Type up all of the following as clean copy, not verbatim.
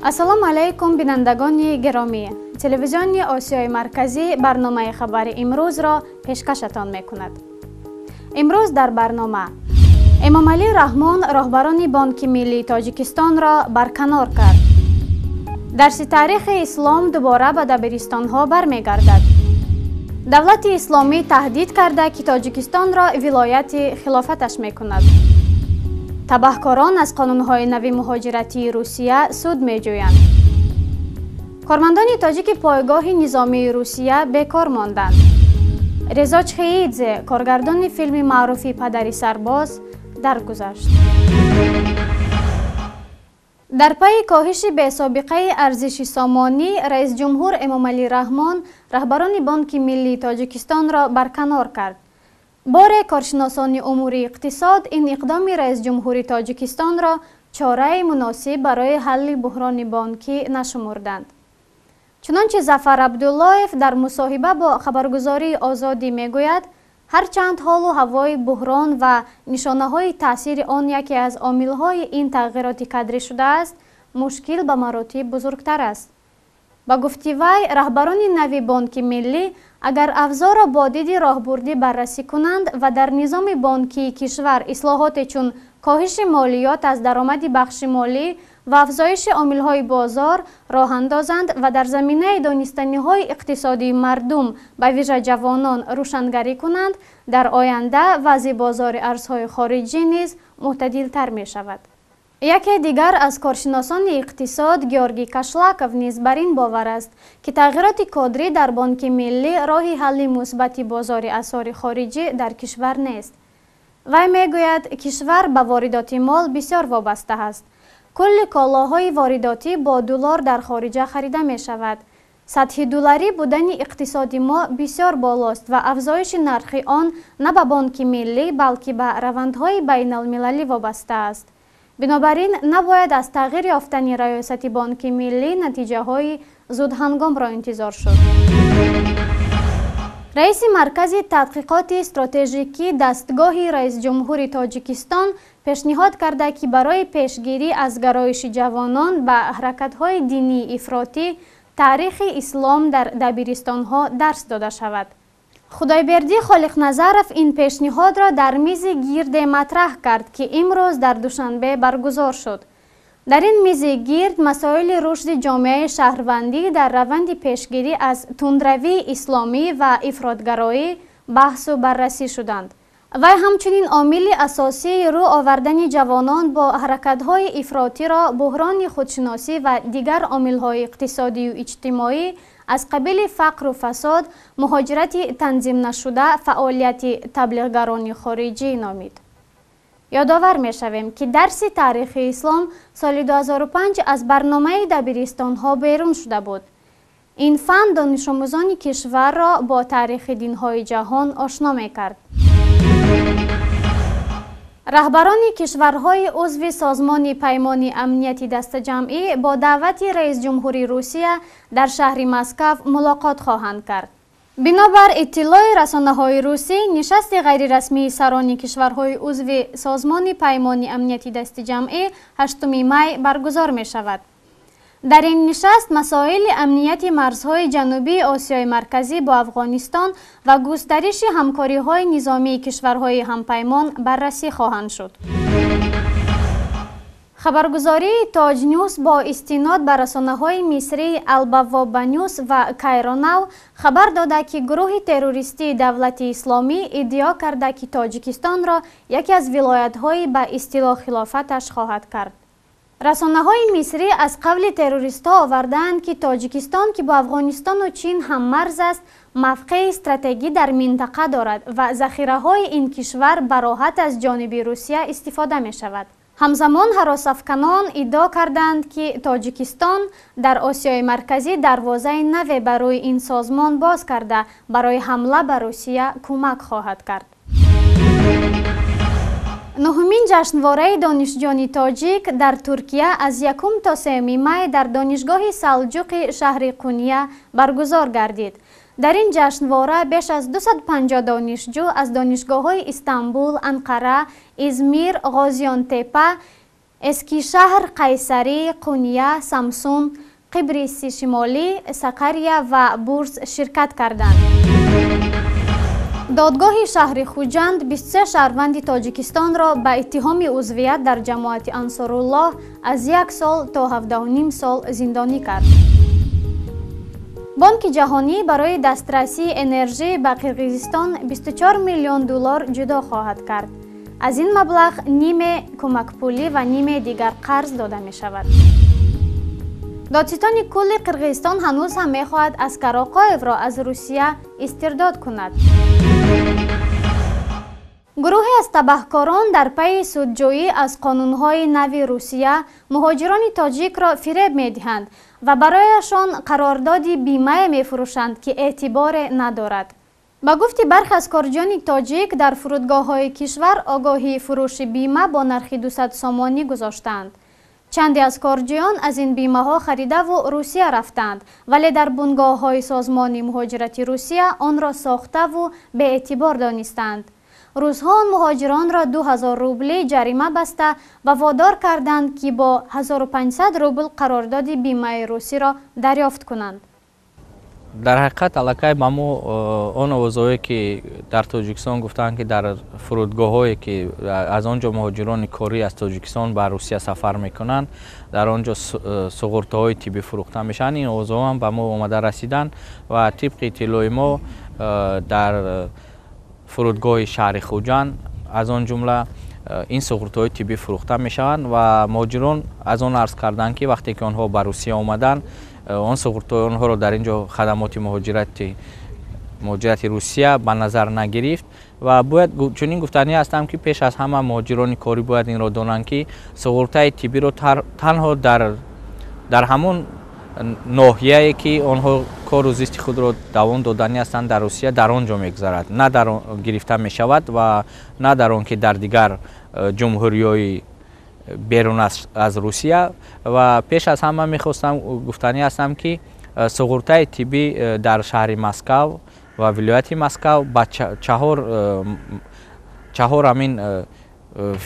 Ассалому алайкум, бинандагони гиромӣ. Телевизиони Осиёи Марказӣ барномаи хабари имрӯзро пешкашатон мекунад. Имрӯз дар барнома: Эмомалӣ Раҳмон роҳбарони Бонки Миллии Тоҷикистонро барканор кард. Дарси таърихи ислом дубора ба дабиристонҳо бармегардад. Давлати исломӣ таҳдид карда, ки Тоҷикистонро вилояти хилофаташ мекунад. Табаҳкорон аз қонунҳои нави муҳоҷиратии Русия суд меҷӯянд. Кормандони тоҷики пойгоҳи низомии Русия бекор монданд. Резо Чхеидзе, коргардони филми маъруфи «Падари сарбоз», даргузашт. Дар пайи коҳиши бесобиқаи арзиши сомонӣ, раисҷумҳур Эмомалӣ Раҳмон раҳбарони Бонки Миллии Тоҷикистонро барканор кард. Боре коршиносони умури иқтисод ин иқдоми раисҷумҳури Тоҷикистонро чораи муносиб барои ҳалли буҳрони бонкӣ нашумурданд. Чунончи Зафар Абдуллоев дар мусоҳиба бо хабаргузории Озодӣ мегӯяд, ҳарчанд ҳолу ҳавои буҳрон ва нишонаҳои таъсири он яке аз омилҳои ин тағйироти кадрӣ шудааст, мушкил ба маротиб бузургтар аст. Ба гуфти вай, раҳбарони нави Бонки Миллӣ агар авзоъро бо диди роҳбурдӣ баррасӣ кунанд ва дар низоми бонкии кишвар ислоҳоте чун коҳиши молиёт аз даромади бахши молӣ ва афзоиши омилҳои бозор роҳ андозанд ва дар заминаи донистаниҳои иқтисодии мардум, ба вижа ҷавонон, рӯшангарӣ кунанд, дар оянда вазъи бозори арзҳои хориҷӣ низ мӯътадилтар мешавад. Яке дигар аз коршиносони иқтисод, Георгий Кашлаков, низ бар ин бовар аст, ки тағйироти кодрӣ дар Бонки Миллӣ роҳи ҳалли мусбати бозори асъори хориҷӣ дар кишвар нест. Вай мегӯяд, кишвар ба воридоти мол бисёр вобаста аст. Кулли колоҳои воридотӣ бо дуллор дар хориҷа харида мешавад. Сатҳи дулларӣ будани иқтисоди мо бисёр болост ва афзоиши нархи он на ба Бонки Миллӣ, балки ба равандҳои байналмилалӣ вобаста аст. Бинобар ин набояд аз тағйир ёфтани раёсати Бонки Миллӣ натиҷаҳои зудҳангомро интизор шуд. Раиси Маркази тадқиқоти стратежикӣ дастгоҳи раисҷумҳури Тоҷикистон пешниҳод карда, ки барои пешгирӣ аз гароиши ҷавонон ба ҳаракатҳои динии ифротӣ таърихи ислом дар дабиристонҳо дарс дода шавад. Худойбердӣ Холиқназаров ин пешниҳодро дар мизи гирде матраҳ кард, ки имрӯз дар Душанбе баргузор шуд. Дар ин мизи гирд масоили рушди ҷомеаи шаҳрвандӣ дар раванди пешгирӣ аз тундравии исломӣ ва ифротгароӣ баҳсу баррасӣ шуданд. Вай ҳамчунин омили асосии рӯ овардани ҷавонон бо ҳаракатҳои ифротиро буҳрони худшиносӣ ва дигар омилҳои иқтисодию иҷтимоӣ аз қабили фақру фасод, муҳоҷирати танзимнашуда, фаъолияти таблиғгарони хориҷӣ номид. Ёдовар мешавем, ки дарси таърихи ислом соли 2005 аз барномаи дабиристонҳо берун шуда буд. Ин фан донишомӯзони кишварро бо таърихи динҳои ҷаҳон ошно мекард. Раҳбарони кишварҳои узви Созмони Паймони Амнияти Дастаҷамъӣ бо даъвати раисҷумҳури Русия дар шаҳри Москав мулоқот хоҳанд кард. Бинобар иттилои расонаҳои русӣ, нишасти ғайрирасмии сарони кишварҳои узви Созмони Паймони Амнияти Дастиҷамъӣ 8 май баргузор мешавад. Дар ин нишаст масоили амнияти марзҳои ҷанубии Осиёи Марказӣ бо Афғонистон ва густариши ҳамкориҳои низомии кишварҳои ҳампаймон баррасӣ хоҳанд шуд. Хабаргузории Тоҷнюс бо истинод ба расонаҳои мисрии Албавоба Нюс ва Кайронав хабар дода, ки гурӯҳи террористии Давлати Исломӣ иддио карда, ки Тоҷикистонро яке аз вилоятҳои ба истилоҳ хилофаташ хоҳад кард. Расонаҳои мисрӣ аз қавли террористҳо овардаанд, ки Тоҷикистон, ки бо Афғонистону Чин ҳаммарз аст, мавқеи стратегӣ дар минтақа дорад ва захираҳои ин кишвар бароҳат аз ҷониби Русия истифода мешавад. Ҳамзамон ҳаросафканон иддао карданд, ки Тоҷикистон дар Осиёи Марказӣ дарвозаи наве барои ин созмон боз карда, барои ҳамла ба Русия кӯмак хоҳад кард. Нуҳумин ҷашнвораи донишҷӯёни тоҷик дар Туркия аз 1 то 3 май дар донишгоҳи Салҷуқи шаҳри Қуния баргузор гардид. Дар ин ҷашнвора беш аз 250 донишҷӯ аз донишгоҳҳои Истанбул, Анқара, Измир, Ғозионтепа, Эскишаҳр, Қайсарӣ, Қуния, Самсун, Қибриси Шимолӣ, Сақария ва Бурс ширкат карданд. Додгоҳи шаҳри Хуҷанд 23 шаҳрванди Тоҷикистонро ба иттиҳоми узвият дар ҷамоати Ансоруллоҳ аз 1 сол то 17,5 сол зиндонӣ кард. Бонки ҷаҳонӣ барои дастрасии энержӣ ба Қирғизистон 24 миллион доллар ҷудо хоҳад кард. Аз ин маблағ ниме кӯмакпулӣ ва ниме дигар қарз дода мешавад. Додситони кулли Қирғизистон ҳанӯз ҳам мехоҳад Аскар Оқоевро аз Русия истирдод кунад. Гурӯҳе аз табаҳкорон дар пайи судҷӯӣ аз қонунҳои нави Русия муҳоҷирони тоҷикро фиреб медиҳанд ва барояшон қарордоди бимае мефурӯшанд, ки эътиборе надорад. Ба гуфти бархе аз корҷиёни тоҷик, дар фурудгоҳҳои кишвар огоҳии фурӯши бима бо нархи 200 сомонӣ гузоштаанд. Чанде аз корҷиён аз ин бимаҳо харидаву Русия рафтанд, вале дар бунгоҳҳои созмони муҳоҷирати Русия онро сохтаву беэътибор донистанд. Рӯзҳо он муҳоҷиронро 2000 рублӣ ҷарима баста ва водор карданд, ки бо 1500 рубл қарордоди бимаи русиро дарёфт кунанд. Дар ҳақиқат аллакай ба мо он овозҳое, ки дар Тоҷикистон гуфтанд, ки дар фурудгоҳҳое, ки аз он ҷо муҳоҷирони корӣ аз Тоҷикистон ба Русия сафар мекунанд, дар он ҷо суғуртаҳои тиббӣ фурӯхта мешаванд, ин овозҳо ҳам ба мо омада расиданд ва тибқи иттилои мо дар фурудгоҳи шаҳри Хуҷанд аз он ҷумла ин суғуртаҳои тиббӣ фурӯхта мешаванд ва муҳоҷирон аз он арз карданд, ки вақте ки онҳо ба Русия омаданд, он суғуртаҳои онҳоро дар ин ҷо хадамоти муҳоҷирати Русия ба назар нагирифт. Ва бояд чунин гуфтанӣ ҳастам, ки пеш аз ҳама муҳоҷирони корӣ бояд инро донанд, ки суғуртаи тиббиро танҳо дар ҳамон ноҳияе, ки онҳо кору зисти худро давом доданӣ ҳастанд дар Русия, дар он ҷо мегузарад, на дар гирифта мешавад ва на дар он ки дар дигар ҷумҳуриҳои берун аз Русия. Ва пеш аз ҳама мехостам гуфтанӣ ҳастам, ки суғуртаи тиббӣ дар шаҳри Москав ва вилояти Москав ба чаҳор ҳамин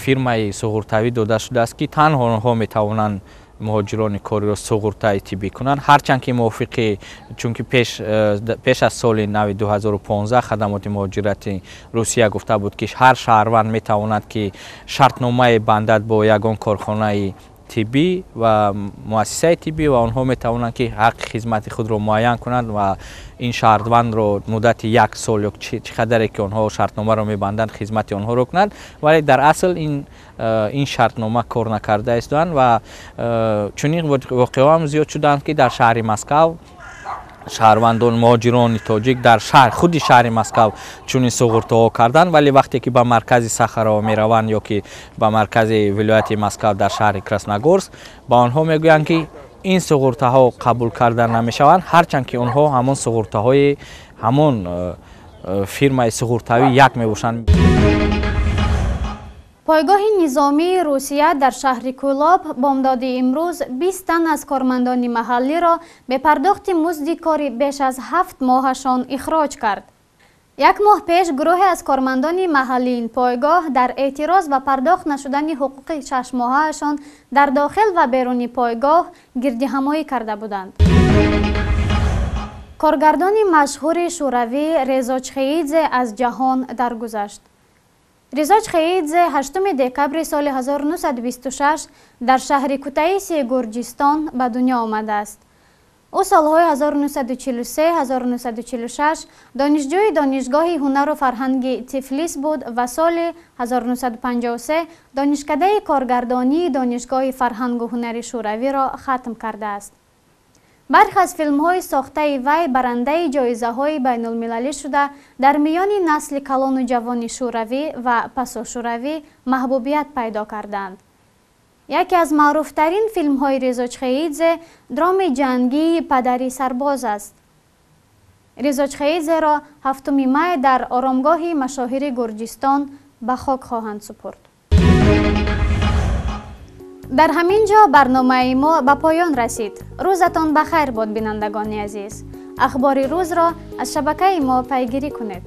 фирмаи суғуртавӣ дода шудааст, ки танҳо онҳо метавонанд муҳоҷирони кориро суғуртаи тиббӣ кунанд, ҳарчанд ки мувофиқи, чунки пеш аз соли нави 2015 хадамоти муҳоҷирати Русия гуфта буд, ки ҳар шаҳрванд метавонад, ки шартномае бандад бо ягон корхонаи тиббӣ ва муассисаи тиббӣ ва онҳо метавонанд, ки ҳаққи хизмати худро муайян кунанд ва ин шаҳрвандро муддати як сол ё чӣ қадаре ки онҳо шартномаро мебанданд, хизмати онҳоро кунанд. Вале дар асл ин шартнома кор накарда истоданд ва чунин воқеаҳо ҳам зиёд шуданд, ки дар шаҳри Москав шаҳрвандон, муҳоҷирони тоҷик дар худи шаҳри Москав чунин суғуртаҳо карданд, вале вақте ки ба маркази Сахарово мераванд ё ки ба маркази вилояти Москав дар шаҳри Красногорск, ба онҳо мегӯянд, ки ин суғуртаҳо қабул карда намешаванд, ҳарчанд ки онҳо ҳамон суғуртаҳои ҳамон фирмаи суғуртавӣ як мебошанд. Пойгоҳи низомии Русия дар шаҳри Кӯлоб бомдоди имрӯз 20 тан аз кормандони маҳаллиро бе пардохти музди кори беш аз 7 моҳашон ихроҷ кард. Як моҳ пеш гурӯҳе аз кормандони маҳаллии ин пойгоҳ дар эътироз ба пардохт нашудани ҳуқуқи шашмоҳаашон дар дохил ва беруни пойгоҳ гирдиҳамоӣ карда буданд. Коргардони машҳури шӯравӣ Резо Чхеидзе аз ҷаҳон даргузашт. Резо Чхеидзе 8 декабри соли 1926 дар шаҳри Кутаиси Гурҷистон ба дунё омадааст. Ӯ солҳои 1943-1946 донишҷӯи Донишгоҳи ҳунару фарҳанги Тифлис буд ва соли 1953 донишкадаи коргардонии Донишгоҳи фарҳангу ҳунари шӯравиро хатм кардааст. Бархе аз филмҳои сохтаи вай барандаи ҷоизаҳои байнулмилалӣ шуда, дар миёни насли калону ҷавони шӯравӣ ва пасошӯравӣ маҳбубият пайдо карданд. Яке аз маъруфтарин филмҳои Резо Чхеидзе дроми ҷангии «Падари сарбоз» аст. Резо Чхеидзеро 7 май дар оромгоҳи машоҳири Гурҷистон ба хок хоҳанд супурд. Дар ҳамин ҷо барномаи мо ба поён расид. Рӯзатон ба хайр бод, бинандагони азиз. Ахбори рӯзро аз шабакаи мо пайгирӣ кунед.